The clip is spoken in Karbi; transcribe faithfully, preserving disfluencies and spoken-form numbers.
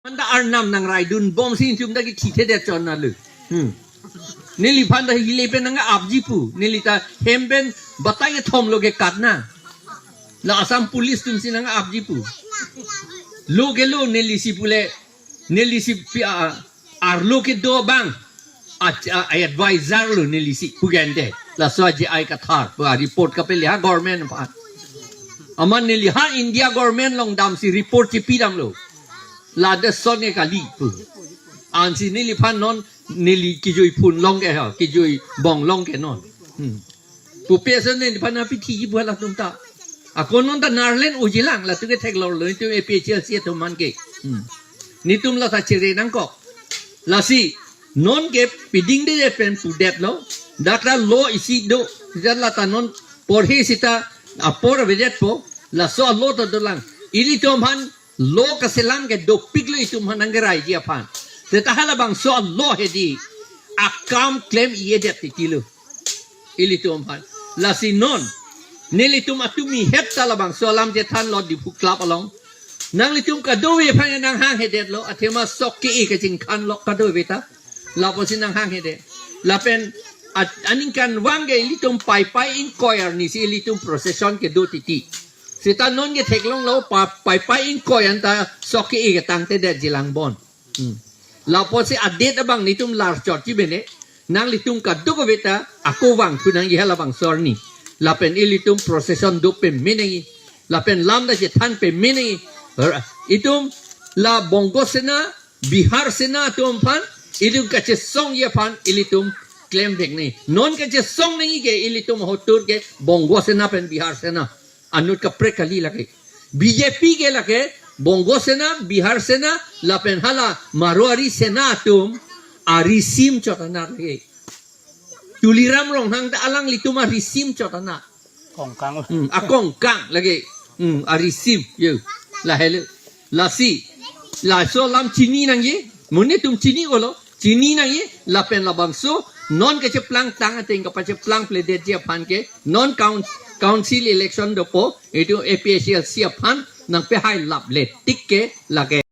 Manta arnam nangraidun bomsi itum ta kethithe det chon na lu. Hmm. Neliphan ta hile pen nang-apji pu. Neli ta hem pen batai kethom lo kekat na. La Assam Police atumsi nang-apji pu. Lo ke lo nelisi pule. Nelisi pi a, arlo kedo abang. A, a, advisor lo nelisi pu gente. Laso aji ai kathar. Pu a report kapele ha government aphan. Amat neli ha India government along damsi report chipi damlo. Ladak son ke kali pu. Ansi neliphan non neli kejui phun long ke ha, kejui bong long ke non. Hmm. Pupe ason neliphan aphi thiji pu halatum ta. Ako non ta Nagaland ujilang, latum ke theklonglo, itum A P H L C atum aphan ke. Hmm. Netum la ta chere nangkok. Lasi, non ke piding de pen pudetlo. Dak ta lo isi do, sita la ta non porhe sita apor avedetpo, laso lo ta dolang. Ilitum aphan lo kaselam ke dopiklo itum aphan nangkeraiji aphan. Seta halabangso lo hedi akam klem-i-edet titilo. Ilitum aphan. Lasi non. Nelitum atum ihep ta labangso alam chethanlo Diphu Club along. Nanglitum kadokave aphan nanghanghedet lo. Athema sok ke-e kachingkhan lo kadokave ta. Lapusi nanghanghedet. Lapen at-, aningkanvang ke ilitum Paipai ingkoi arnisi ilitum procession kedo titi. Sita non ke theklonglo pa-, Paipai ingkoi anta sok ke-e ketangtedet jilang bon. Hmm. Lapusi adet abang netum lar chot ji bene. Nanglitum kadokave ta ako vangthu nangji halabangso arni. Lapen ilitum procession do peme nangji. Lapen lam ta chethan peme nangji. Ra-, itum la Bongo Sena, Bihar Sena atum aphan, ilitum kachesongji aphan, ilitum klemvek nangji. Non kachesong nangji ke ilitum ahotur ke Bongo Sena pen Bihar Sena. Anut kaprek kali lake. B J P ke lake, Bongo Sena, Bihar Sena, lapen hala Marwari Sena atum, arisim chot anat lake. Tuliram Ronghang ta alanglitum arisim chot anat. Kongkang. Hmm, akongkang lake. Hmm, arisim, yo. Lahelo. Lasi. Laso alam chini nangji. Mo netum chini-olo. Chini nangji. Lapen labangso. Non kacheplang tang ateng kapacheplang pledetji aphan ke. Non coun-, council election dopo. Itum A P H L C aphan. Nangpehai laple tik ke lake.